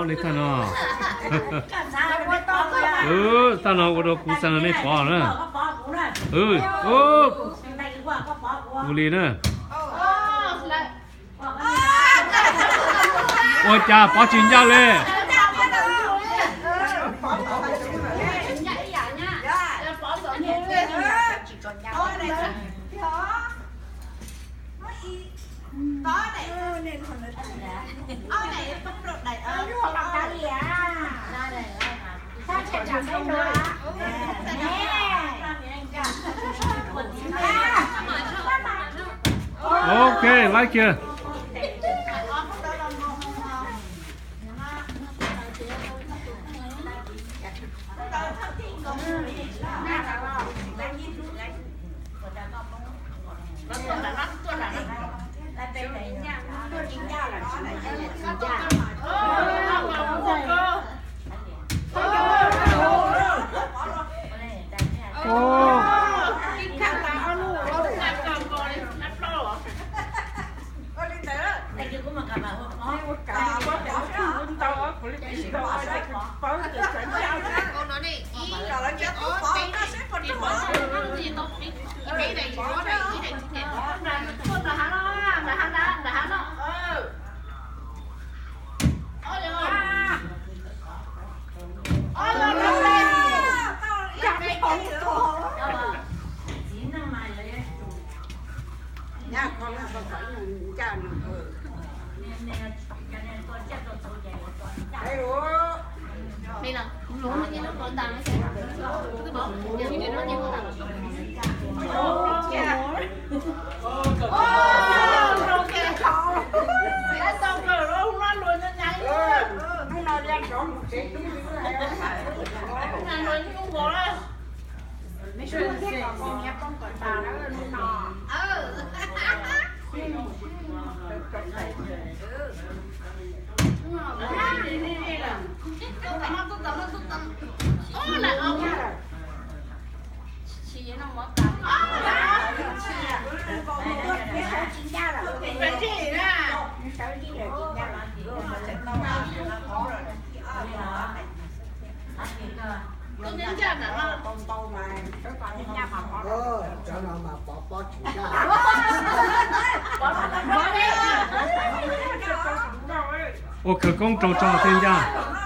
Thaj no, thaj no ua rau kuv xa los nej pov na. Kuv li na. Ua cas pov tsis ncaj li? Ok, laiv kiag. Ua khawv koob rau tso thiaj ncaj.